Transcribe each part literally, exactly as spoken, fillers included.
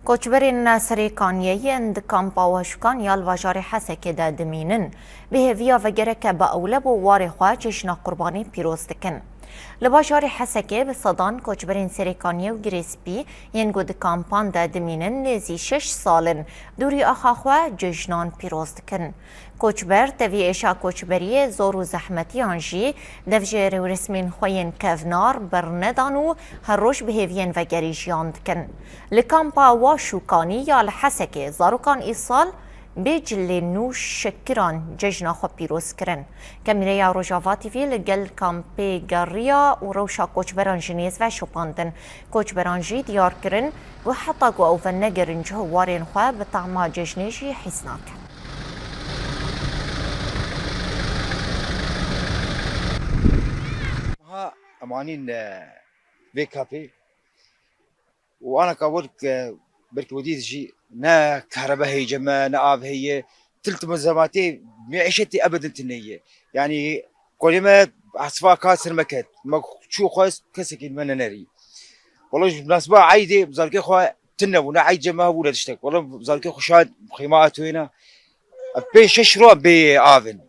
Koçberên Serêkaniyê yên di kampa Waşûkan ya li bajarê Hesekê de dimînin, bi hêviya vegereke bi ewleb û warê xwe cejna Qurbanê pîroz dikin. Li bajarê Hesekê bi sedan koçberên Serêkaniyê û Girê Spî yên ku di kampan de dimînin nêzî şeş sal in dûrî axa xwe cejnan pîroz dikin. Koçber tevî êşa koçberiyê, zor û zehmetiyan jî dev ji rêwresmên xwe yên kevnar bernedan û her roj bi hêviyên vegerî jiyan dikin. Li kampa Waşûkanî ya li Hesekê zarokan îsal bê cilên nû şekiran cejna xwe pîroz kirin. Kamîreya Rojava T V li gel kampê geriya û rewşa koçberan ji nêz ve şopandin. Koçberan jî diyar kirin ku heta ku ew venegerin cih û warên xwe, bi tahma cejnê jî hîs nakin. Niha em anîn, e, vê kapê û ana ka welk, e, belkî wedî jî ne kahrebe heye cem me, ne av heye. Til tu zematê meîşetê ebedin tune ye. Yanî kolê me hesfa ka ser me ket. Me çû xwest kesekî me nenerî. Wala ji nasba eydê zarokê xwe tune bû. Ne eyd cem me hebû ne tiştek. Wala zarokê xwe şad xêma atûyêna. Ev pênc şeş roj bê avin.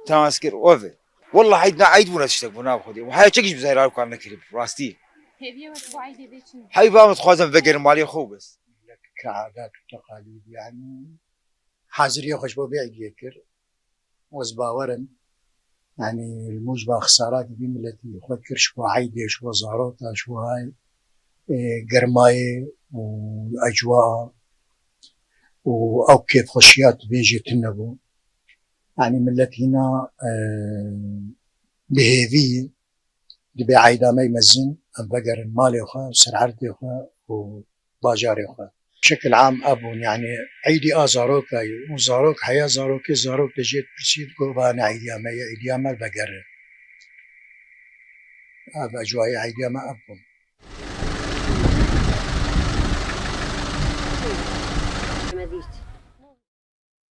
Transkir ove. Wallahî ne eyd bû ne tiştek bû, nav Xwedê. Û heya çekî ji bi zehra kar nekirî, rastî. Hêviyê we ji bo eydê bê çi ne? Heyva min dixwazim vegerim malê xwe û bes. Millet kir adat û teqalîd, yanî haziriyê xwe ji bo vê eydiyê kir. Ez bawer im, yanî li mûcba xisara ku vî miletî xwe kir ji bo eydê, ji bo zarota, ji bo hay, e, germayê û ecwa û ew kêfxweşiya tu bêjê tune bû. Yanî millet hîna, e, bi hêvî dibê eyda me mezin, em vegerin malê xwe, ser erdê xwe û bajarê xwe. Şekil am ebûn, yanî eydî a zaroka ye û zarok heya zarokê, zarok dê jê pirsî, digo, "Va ne eydiya me ye, eydiya me vegere." Ev ecwayê eydiya me ev bûn.